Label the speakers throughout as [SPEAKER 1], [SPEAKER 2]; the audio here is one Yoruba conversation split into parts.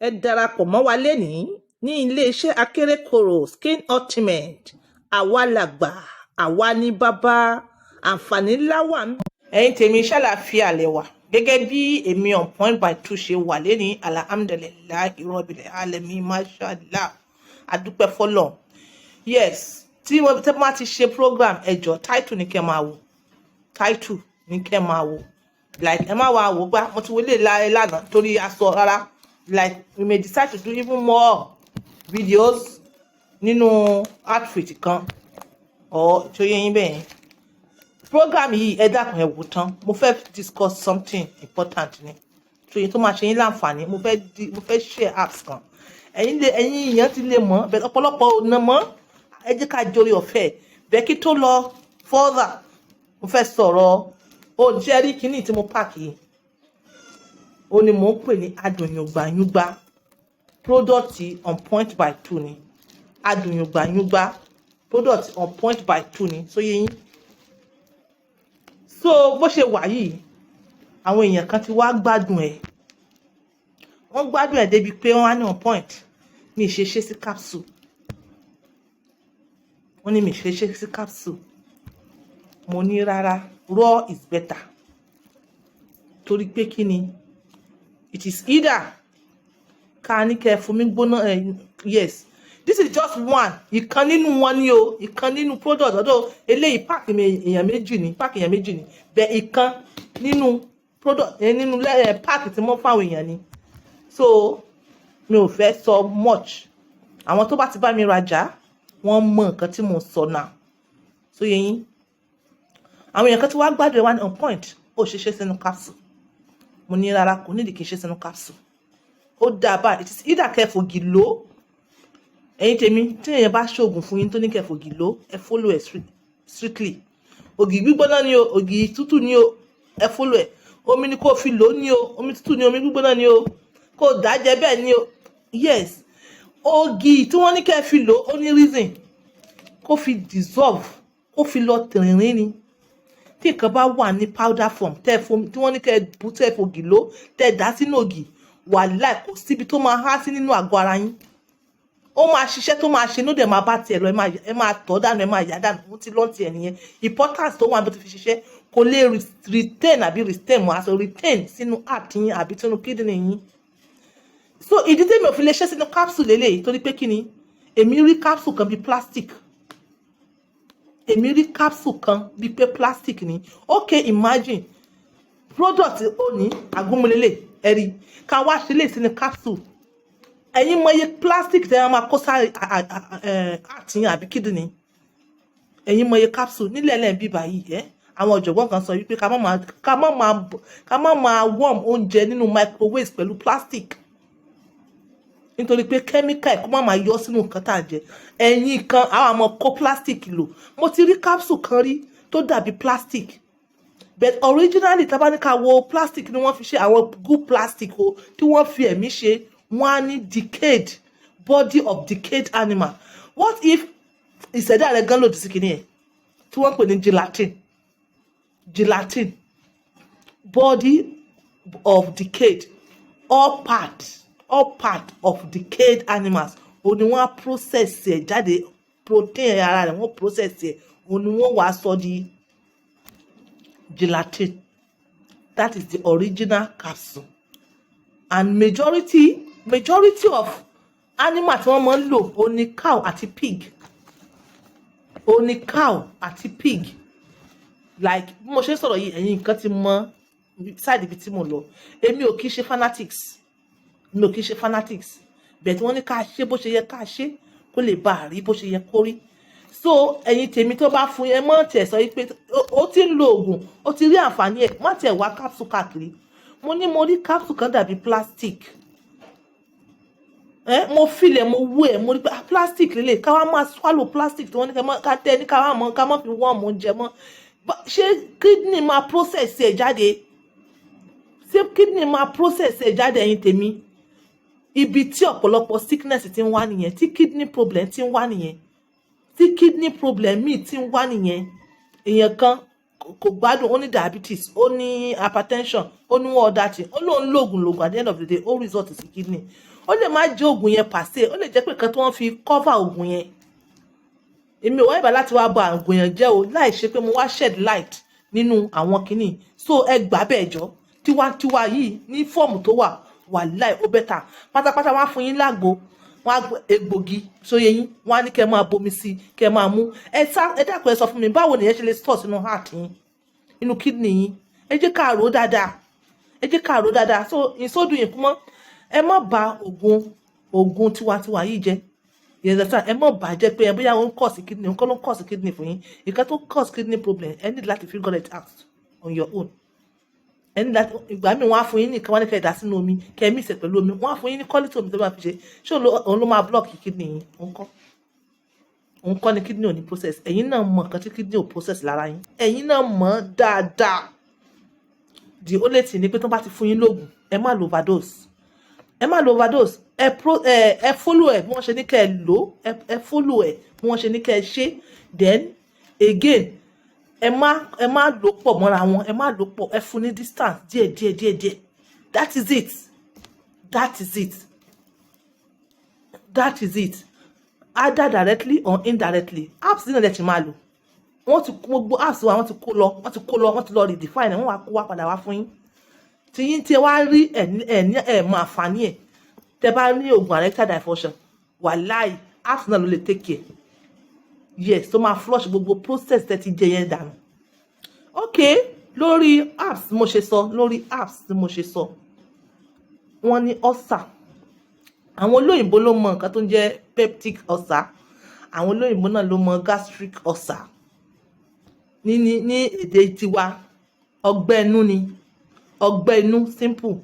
[SPEAKER 1] Ẹ darapọ̀ mọ́ wa lénìí ní iléeṣẹ́ Akérèkọ́rò Skin Ultimate. Àwa làgbà, àwa ní bàbá, àǹfààní ńlá wà ń. Ẹ̀yin tèmi, ṣàlàáfíà lẹ wà? Gẹ́gẹ́ bí èmi On Point by Two ṣe wà lénìí, alhamdulillahi rabbil alamin, mashallah, adúpẹ́ fọlọ́. Yes, tí wọ́n tẹ́ bá ti ṣe program, ẹjọ́, title ní kẹ́ máa wò, title ní kẹ́ máa wò. Like, ẹ má wá wò gbá mo ti wọlé lánàá torí aṣọ rárá. Like, we may decide to do even more videos nínú outfit kan or tó yẹ yín bẹ́ẹ̀. Program yìí, ẹ dákun, ẹ wò tán. Mo fẹ́ discuss something important ni tó yẹ tó máa ṣe yín láǹfààní. Mo fẹ́ share apps kan. Ẹ̀yin lè, ẹ̀yin èèyàn ti lè mọ̀ bẹ́ẹ̀, ọ̀pọ̀lọpọ̀ ọ̀nà mọ́. Ẹ jẹ́ ká jórí ọ̀fẹ́ bẹ́ẹ̀. Kí tó lọ further, mo fẹ́ sọ̀rọ̀ ó jẹ́ rí kíní tí mo pack yìí. Ó ní mò ń pè ní adùnyùngbàyùngbà. Product On Point by Two ni adùnyùngbàyùngbà. Product On Point by Two ni sóyè yín. So bó ṣe wà yìí, àwọn èèyàn kan ti wá gbádùn ẹ̀. Wọ́n gbádùn ẹ̀ débi pé wọ́n á ní, "On Point, mi ì ṣe ṣe sí capsule." Wọ́n ní mi ṣe ṣe sí capsule. Mo ní rárá, raw is better. Torí pé kí ni? It is either ká ní kẹ́ fún mi gbóná ẹ. Yes, this is just one, ìkan nínú wọn ni o, ìkan nínú product ọdọ eléyìí. Pack mi èèyàn méjì ni, pack èèyàn méjì ni bẹ́ẹ̀. Ìkan nínú product ẹ nínú pack tí mo fáwọn èèyàn ni. So mi ò fẹ́ sọ much. Àwọn tó bá ti bá mi rajà, wọ́n mọ nǹkan tí mo sọ náà. So yẹ yín, àwọn èèyàn kan tí wàá gbádùn ẹ wá ní, "On Point, ó ṣe ṣe sínú capsule." Mo ní rárá, kò nídìí kí n ṣe sínú capsule. Ó dáa báyìí. It is either kẹ́ fògì lò. Ẹ̀yin tèmi, tí èèyàn bá ṣoògùn fún yín tó ní kẹ́ fògì lò, ẹ follow ẹ strictly. Ògì gbígbóná ni o, ògì tútù ni o, ẹ follow ẹ. Omi ni kò fi lò ní o, omi tútù ni, omi gbígbóná ni o, kò dájẹ bẹ́ẹ̀ ni o. Yes, ògì tí wọ́n ní kẹ́ fi lò ó ní reason kó fi dissolve, kó fi lọ tìrìnrìn ni. Tí nǹkan bá wà ní powder form tẹ́ fún tí wọ́n ní kẹ́ bù, tẹ́ fògì lò, tẹ́ dá sínú ògì, wàláì, kò síbi tó máa há sí nínú àgọ́ ara yín. Ó máa ṣiṣẹ́ tó máa ṣe, ló dẹ̀ máa bá tiẹ̀ lọ. Ẹ máa tọ́ dànù, ẹ máa yá dànù. Ó ti lọ́n tiẹ̀ nìyẹn. Importance tó wà bí ó ti fi ṣiṣẹ́, kò lè retain àbí retain mọ́ aṣọ retain sínú heart yín àbí sínú kidney yín. So ìdí tèmi ò fi lè ṣe sínú capsule lélẹ́yìí, torí pé kí ni? Èmi rí capsule kan bíi plastic. Èmi rí capsule kan bíi pé plastic ni. Okay, imagine product ó ní agúnmọ́lélẹ̀, ẹ̀rí ká wá ṣe lè sínú capsule. Ẹ̀yin mọ iye plastic tẹ́ ẹ máa kó sáré àtìyàn àbí kidney? Ẹ̀yin mọ iye capsule nílẹ̀ lẹ́ẹ̀ bíbá yìí ẹ́. Àwọn ọ̀jọ̀gbọ́n kan sọ wípé ká má máa warm oúnjẹ nínú microwave pẹ̀lú plastic, nítorí pé chemical ẹ̀ kó má máa yọ sínú nǹkan tá à ń jẹ. Ẹ̀yin kan, àwọn àmọ́ kó plastic lò. Mo ti rí capsule kan rí tó dàbí plastic, but originally, tá bá ní ká wo plastic ni wọ́n fi ṣe, àwọn good plastic o tí wọ́n fi ẹ̀mí ṣe, wọ́n á ní decayed body of decayed animal. What if ìṣẹ̀dá rẹ̀ gan lòdì sí kìíní yẹn tí wọ́n pè ní gelatin? Gelatin, body of decayed, all part of decayed animals, òun ni wọ́n á process ẹ̀ jáde. Protein ara rẹ̀, wọ́n process ẹ̀, òun ni wọ́n wàá sọ di gelatin. That is the original capsule. And majority of animal tí wọ́n máa ń lò, ó ní cow àti pig, ó ní cow àti pig. Like bí mo ṣe ń sọ̀rọ̀ yìí, ẹ̀yin nǹkan ti mọ side ibi tí mo lọ. Èmi ò kí ń ṣe fanatics, mi ò kí ń ṣe fanatics, but wọ́n ní ká ṣe bó ṣe yẹ ká ṣe, kó lè bá a rí bó ṣe yẹ kó rí. So ẹ̀yin tèmi, tó bá fún yẹn, mọ́ tiẹ̀ sọ pé ó ti ń lo oògùn, ó ti rí àǹfààní ẹ̀, má tiẹ̀ wá capsule káàkiri. Mo ní mo rí capsule kan dàbí plastic ẹ. Mo filẹ̀, mo wú ẹ̀, mo rí pé, ah, plastic lélẹ̀. Ká wá máa swallow plastic tí wọ́n ní ká tẹ́ ní ká wá mọ́, ká má fi wọ́n mọ́ oúnjẹ mọ́. Ṣé kidney máa process ẹ̀ jáde? Ṣé kidney máa process ẹ̀ jáde? Ẹ̀yin tèmi, ibi tí ọ̀pọ̀lọpọ̀ sickness ti ń wá nìyẹn, tí kidney problem ti ń wá nìyẹn, tí kidney problem míì ti ń wá nìyẹn. Èèyàn kan Kò gbádùn. Ó ní diabetes, ó ní hypertension, ó ní wọ́n ọ̀dà tí ó lóun lóògùn lóògùn. At the end of the day, ó result sí kidney. Ó lè má jẹ́ oògùn yẹn pàṣẹ, ó lè jẹ́ pé nǹkan tí wọ́n fi cover oògùn yẹn. Èmi ò wá ìbá láti wá ba oògùn yẹn jẹ́ o, láì ṣe pé mo wá shed light nínú àwọn kinní. So ẹ gbà bẹ́ẹ̀ jọ, tiwantiwa yìí ní form tó wà, wàláì ó better pátápátá. Wọ́n á fún yín lágbo, wọ́n á egbògi sóye yín, wọ́n á ní kẹ́ ẹ máa bomi sí, kẹ́ ẹ máa mú. Ẹ sá, ẹ dákun, ẹ sọ fún mi, báwo nìyẹn ṣe lè store sínú heart yín, inú kidney yín? Ẹ jẹ́ ká rò ó dáadáa, ẹ jẹ́ ká rò ó dáadáa. So ìsódù yìí kú mọ́, ẹ má bà oògùn tiwantiwa yìí jẹ́. You understand? Ẹ má bà jẹ́ pé ẹ bóyá ó ń cause kidney, nǹkan ló ń cause kidney fún yín. Nǹkan tó cause kidney problem, ẹ need láti figure it out on your own. Ẹ ní láti, ìgbà míì, wọ́n á fún yín nìkan, wọ́n ní kẹ́ ẹ dà sínú omi, kẹ́ ẹ mix ẹ̀ pẹ̀lú omi. Wọ́n á fún yín ní quality omi tó bá fi ṣe. Ṣé òun ló máa block kidney yín? Òun kọ́, òun kọ́ ni kidney ò ní process. Ẹ̀yin náà mọ̀ nǹkan tí kidney ò process lára yín, ẹ̀yin náà mọ̀ dáadáa. The only thing ni pé tó bá ti fún yín lóògùn, ẹ má lo overdose, ẹ má lo overdose. Ẹ pro ẹ ẹ follow ẹ bí wọ́n ṣe ní kẹ́ ẹ lò. Ẹ follow ẹ bí wọ́n ṣe ní kẹ́ ẹ ṣe. Then again, ẹ má lò pọ̀ mọ́ra wọn, ẹ má lò pọ̀, ẹ fún ní distance díẹ̀ díẹ̀ díẹ̀ díẹ̀. That is it, that is it, that is it. Either directly or indirectly, herbs náà lè ti máa lò. Wọ́n ti kó gbogbo herbs wa, wọ́n ti kó lọ, wọ́n ti kó lọ, wọ́n ti lọ redefine. Wọ́n wá kó wá padà wá fún yín tí yín tí ẹ wá rí ẹ ní ẹ ní ẹ mọ àǹfààní ẹ. Tẹ bá ní oògùn erectile dysfunction, wàláì, herbs náà ló lè take care. Yes, tó máa flush gbogbo process tẹ ti jẹ yẹn dànù. Ok, lórí herbs mo ṣe sọ, lórí herbs tí mo ṣe sọ, wọ́n ní ulcer. Àwọn olóyìnbó ló mọ nǹkan tó ń jẹ́ peptic ulcer, àwọn olóyìnbó náà ló mọ gastric ulcer. Ní èdè tiwa, ọgbẹ́ inú ni, ọgbẹ́ inú simple.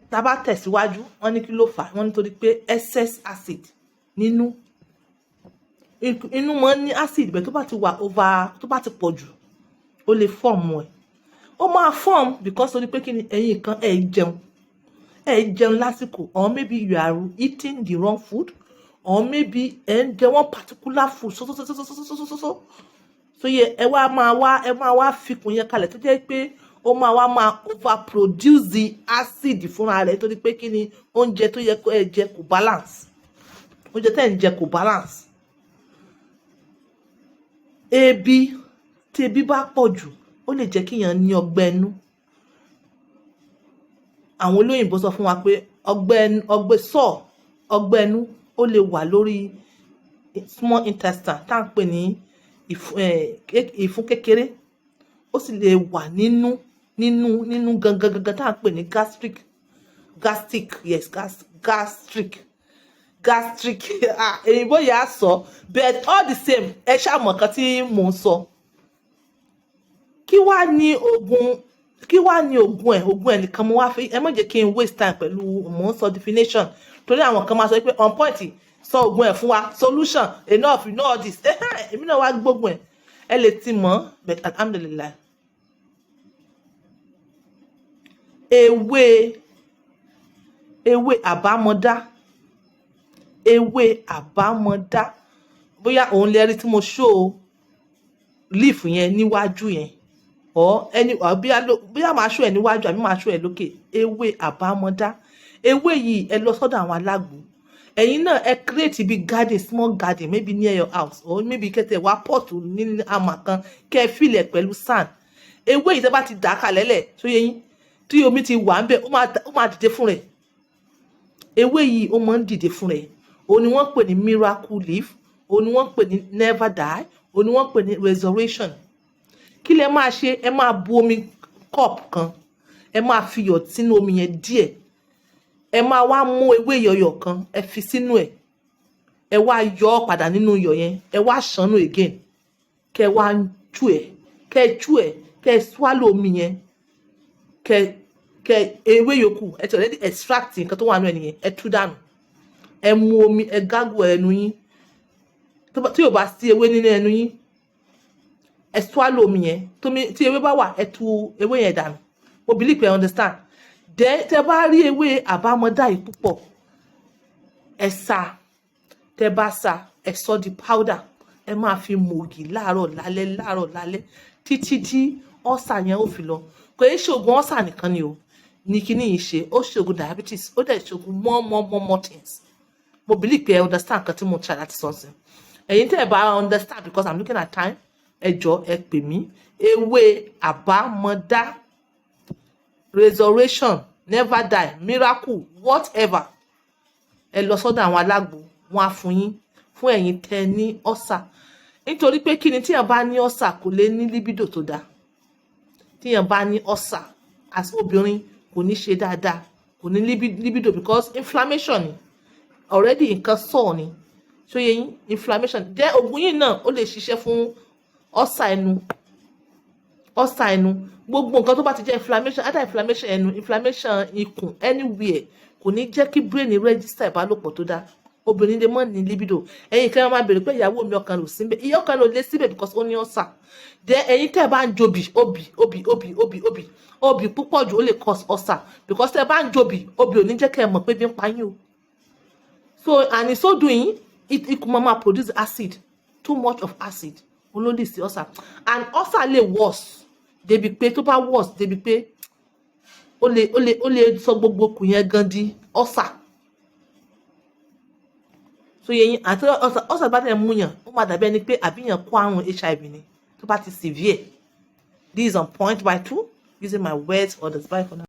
[SPEAKER 1] Tá a bá tẹ̀síwájú, wọ́n ní kí ló fà á? Wọ́n nítorí pé excess acid nínú inú máa ń ní acid bẹ́ẹ̀. Tó bá ti wà over, tó bá ti pọ̀ jù, ó lè form ẹ̀, ó máa form because ó ní pé kí ni, ẹ̀yin kan ẹ̀ jẹun, ẹ̀ jẹun lásìkò, or maybe you are eating the wrong food, or maybe ẹ̀ ń jẹ one particular food so so so so so so so so so so yẹ. Ẹ máa wá fikùn yẹn kalẹ̀, tó jẹ́ pé ó máa wá máa overproduce the acid fúnra rẹ̀, torí pé kí ni, oúnjẹ tó yẹ kó ẹ jẹ kò balance, oúnjẹ tẹ́ ń jẹ kò balance. Ebi, tí ebi bá pọ̀ jù, ó lè jẹ́ kíyàn ní ọgbẹ́ inú. Àwọn olóyìnbó sọ fún wa pé ọgbẹ́ ọgbẹ́ sọ ọgbẹ́ inú, ó lè wà lórí small intestine tá à ń pè ní ìfun kékeré, ó sì lè wà nínú gangan gangan tá à ń pè ní gastric, yes, gastric. Ah, èyìnbó yà á sọ, but all the same, ẹ ṣáà mọ̀ nǹkan tí mò ń sọ. Kí wá ní oògùn? Kí wá ní oògùn ẹ̀? Oògùn ẹ̀ nìkan mo wá fi. Ẹ má jẹ́ kí n waste time pẹ̀lú mò ń sọ definition, torí àwọn kan máa sọ pé on point, sọ oògùn ẹ̀ fún wa, solution enough, you know all this. Èmi náà wá gbógun ẹ̀, ẹ lè ti mọ̀, but alhamdulillahi, ewé àbámọ̀dá, ewé àbámọ̀dá, bóyá òun lè rí tí mo show leaf yẹn níwájú yẹn, or any or bóyá màá show ẹ níwájú àbí màá show ẹ lókè. Ewé àbámọ̀dá, ewé yìí, ẹ lọ sọ́dọ̀ àwọn alágbo. Ẹ̀yin náà ẹ create bí garden, small garden, maybe near your house, or maybe kẹ́tẹ̀ wá pot ní àmà kan, kẹ́ ẹ fill ẹ̀ pẹ̀lú sand. Ewé yìí, tẹ́ bá ti dà á kalẹ̀ lẹ̀ tó yẹ yín, tí omi ti wà ń bẹ̀, ó máa dìde fún rẹ̀. Ewé yìí, ó máa ń dìde fún rẹ̀. Òun ni wọ́n pè ní miracle leaf, òun ni wọ́n pè ní never die, òun ni wọ́n pè ní resurrection. Kí lẹ máa ṣe? Ẹ máa bu omi cup kan, ẹ máa fi iyọ̀ sínú omi yẹn díẹ̀, ẹ máa wá mú ewé yọyọ kan, ẹ fi sínú ẹ̀, ẹ wá yọ ọ́ padà nínú iyọ̀ yẹn, ẹ wá ṣànú again, kẹ wá tú ẹ, kẹ tú ẹ, kẹ swallow omi yẹn, kẹ ewé yòókù, ẹ ti already extract nǹkan tó wà nínú ẹ nìyẹn, ẹ tú dànù. Ẹ mu omi, ẹ gargle ẹnu yín. Tí ò bá sí ewé nínú ẹnu yín, ẹ swallow omi yẹn. Tómi tí ewé bá wà, ẹ tú ewé yẹn dànù. Mo believe pé ẹ understand. Then tẹ bá rí ewé àbámọ̀dá yìí púpọ̀, ẹ sá. Tẹ bá sá, ẹ sọ di powder. Ẹ máa fi mu ògì láàárọ̀ lálẹ́, láàárọ̀ lálẹ́, títí tí ulcer yẹn ó fi lọ. Kò í ṣe oògùn ulcer nìkan ni o ní kíní yìí ṣe. Ó ṣe oògùn diabetes, ó dẹ̀ ṣe oògùn more, more, more, more things. Mo believe pé ẹ understand nǹkan tí mo try láti sọ sí. Ẹ̀yin tẹ́ ẹ bá understand, because I'm looking at time, ẹ jọ̀ọ́, ẹ pè mí. Ewé àbámọ̀dá, resurrection, never die, miracle, whatever, ẹ lọ sọ́dọ̀ àwọn alágbo, wọn á fún yín, fún ẹ̀yin tẹ́ ní ulcer. Nítorí pé kí ni? Tíyàn bá ní ulcer, kò lè ní libido tó dáa. Tíyàn bá ní ulcer as obìnrin, kò ní ṣe dáadáa, kò ní libido, because inflammation ni already, nǹkan sọ̀ ni. Ṣó yé yín? Inflammation. Jẹ́ oògùn yìí náà, ó lè ṣiṣẹ́ fún ulcer ẹnu, ulcer ẹnu, gbogbo nǹkan tó bá ti jẹ́ inflammation, either inflammation ẹnu, inflammation ikùn, anywhere, kò ní jẹ́ kí brain register ìbálòpọ̀ tó dáa. Obìnrin lè mọ̀ ní libido. Ẹ̀yin kan máa bèrè pé ìyàwó mi, ọkàn rò síbẹ̀, ìyá ọkàn rò lé síbẹ̀ because ó ní ulcer. Then ẹ̀yin tẹ́ ẹ bá ń jobì, obì, obì, obì, obì, obì, obì púpọ̀ jù, ó lè cause ulcer, because tẹ́ ẹ bá ń jobì, obì ò ní jẹ́ kẹ́ ẹ mọ̀ pé bí ń pa yín o. So, and in so doing, it máa máa produce acid, too much of acid, ó ló lè sí ulcer. And ulcer lè worse débi pé, tó bá worse débi pé ó lè sọ gbogbo ikùn yẹn gan di ulcer. So yẹn àti ulcer bá tẹ̀ mú yàn, ó máa dàbí ẹni pé àbíyàn kó àrùn HIV ni, tó bá ti severe. This is on point by two, using my words for this. Bye for now.